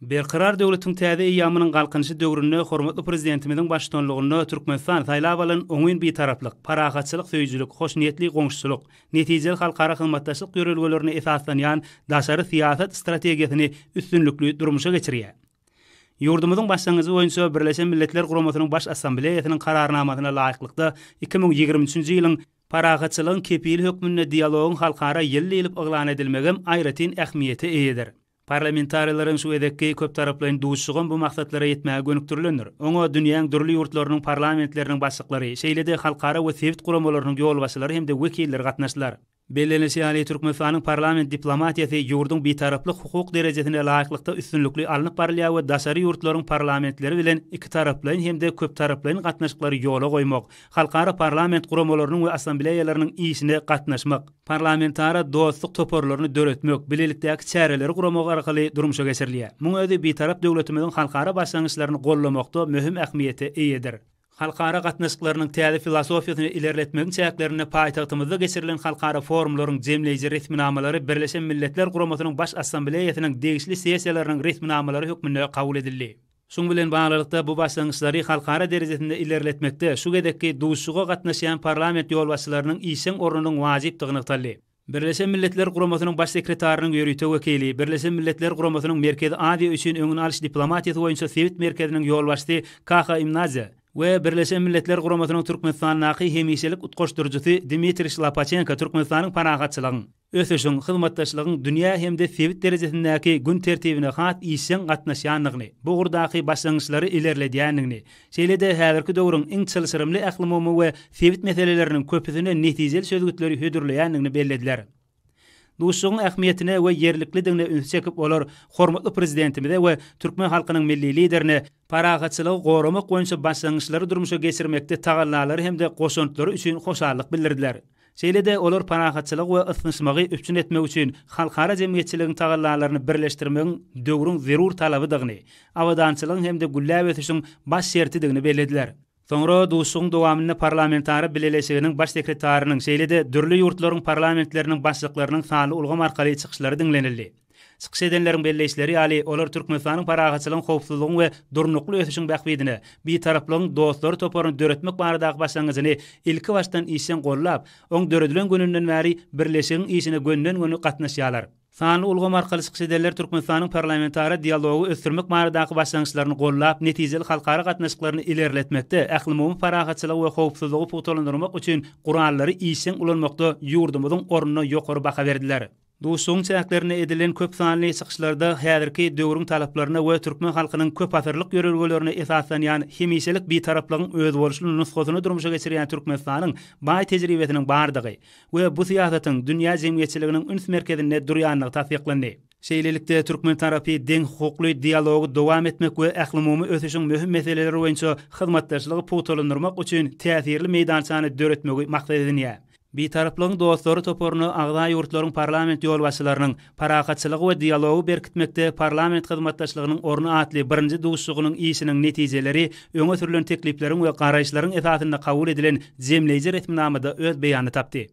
Berkarar döwletiň täze eýýamynyň Galkynyşy döwründe hormatly Prezidentimiziň baştutanlygynda Türkmenistan saýlap alan oňyn Bitaraplyk, parahatçylyk söýüjilik, hoşniýetli goňşuçylyk, netijeli halkara hyzmatdaşlyk ýörelgelerine esaslanýan daşary syýasat strategiýasyny üstünlikli durmuşa geçirýär. Ýurdumyzyň başlangyjy boýunça Birleşen Milletler Guramasynyň Baş Assambleýasynyň Kararnamasyna laýyklykda, 2023-nji ýylyň Parahatçylygyň kepili hökmünde dialogyň halkara ýyly diýlip yglan edilmegem aýratyn ähmiýete eýedir. Parlamentarileriň şu gezekki köptaraplaýyn duşuşygam bu maksatlara ýetmäge gönükdirilendir. Oňa dünýäň dürli ýurtlarynyň parlamentleriniň başlyklary, şeýle-de halkara we sebit guramalarynyň ýolbaşçylary hem-de wekilleri gatnaşdylar. Bellenilişi ýaly, Türkmenistanyň parlament diplomatiýasy ýurduň bitaraplyk hukuk derejesine laýyklykda üstünlikli alnyp barylýar we daşary ýurtlaryň parlamentleri bilen ikitaraplaýyn hem-de köptaraplaýyn gatnaşyklary ýola goýmak, halkara parlament guramalarynyň we assambleýalarynyň işine gatnaşmak, parlamentara dostluk toparlaryny döretmek, bilelikdäki çäreleri guramak arkaly durmuşa geçirilýär. Muň özi Bitarap döwletimiziň halkara başlangyçlaryny goldamakda möhüm ähmiýete eýedir. Halkara gatnaşyklarynyň täze filosofiýasyny ilerletmegiň çäklerinde paýtagtymyzda geçirilen halkara forumlaryň jemleýji resminamalary Birleşen Milletler Guramasynyň Baş Assambleýasynyň degişli sessiýalarynyň resminamalary hökmünde kabul edildi. Şunuň bilen baglylykda, bu başlangyçlary halkara derejesinde ilerletmekde şu gezekki duşuşyga gatnaşýan parlament ýolbaşçylarynyň işjeň ornunyň wajypdygy nygtaldy. Birleşen Milletler Guramasynyň Baş sekretarynyň ýörite wekili, Birleşen Milletler Guramasynyň Merkezi Aziýa üçin öňüni alyş diplomatiýasy boýunça sebit merkeziniň ýolbaşçysy Kaha Imnadze we Birleşen Milletler Guramasynyň Türkmenistandaky hemişelik utgaşdyryjysy Dmitriý Şlapaçenko Türkmenistanyň parahatçylygyň, ösüşiň, hyzmatdaşlygyň dünýä hem-de sebit derejesindäki gün tertibine has işjeň gatnaşýandygyny, bu ugurdaky başlangyçlary ilerledýändigini, şeýle-de häzirki döwrüň iň çylşyrymly ählumumy we sebit meseleleriniň köpüsine netijeli çözgütleri hödürleýändigini bellediler. Duşuşygyň ähmiýetine we ýerliklidigine ünsi çekip, olar hormatly Prezidentimize we türkmen halkynyň Milli Liderine parahatçylygy goramak boýunça başlangyçlary durmuşa geçirmekde tagallalary hem-de goşantlary üçin hoşallyk bildirdiler. Şeýle-de olar parahatçylygy we ysnyşmagy üpjün etmek üçin halkara jemgyýetçiligiň tagallalaryny birleşdirmegiň döwrüň zerur talabydygyny, abadançylygyň hem-de gülläp ösüşiň baş şertidigini bellediler. Soňra duşuşygyň dowamynda Parlamentara Bileleşiginiň Baş sekretarynyň, şeýle-de dürli ýurtlaryň parlamentleriniň başlyklarynyň sanly ulgam arkaly çykyşlary diňlenildi. Çykyş edenleriň belleýişleri ýaly, olar Türkmenistanyň parahatçylygyň, howpsuzlygyň we durnukly ösüşiň bähbidine Bitaraplygyň dostlary toparyny döretmek baradaky başlangyjyny ilkibaşdan işjeň goldap, oň döredilen gününden bäri birleşigiň işine gönden-göni gatnaşýarlar. Sanly ulgam arkaly çykyş edenler Türkmenistanyň parlamentara dialogy ösdürmek baradaky başlangyçlaryny goldap, netijeli halkara gatnaşyklaryny ilerletmekde, ählumumy parahatçylygy we howpsuzlygy pugtalandyrmak üçin gurallary işjeň ulanmakda ýurdumyzyň ornuna ýokary baha berdiler. Duşuşygyň çäklerinde edilen köp sanly çykyşlarda häzirki döwrüň talaplaryna we türkmen halkynyň köpasyrlyk ýörelgelerine esaslanýan hemişelik Bitaraplygyň özboluşly nusgasyny durmuşa geçirýän Türkmenistanyň baý tejribesiniň bardygy we bu syýasatyň dünýä jemgyýetçiliginiň üns merkezinde durýandygy tassyklandy. Şeýlelikde, türkmen tarapy deňhukukly dialogy dowam etmek we ählumumy ösüşiň möhüm meseleleri boýunça hyzmatdaşlygy pugtalandyrmak üçin täsirli meýdançany döretmegi maksat edinýär. Bitaraplygyň dostlary toparyna agza ýurtlaryň parlament ýolbaşçylarynyň Parahatçylygy we dialogy berkitmekde parlament hyzmatdaşlygynyň orny atly birinji duşuşygynyň işiniň netijeleri öňe sürlen teklipleriň we garaýyşlaryň esasynda kabul edilen jemleýji resminamada öz beýanyny tapdy.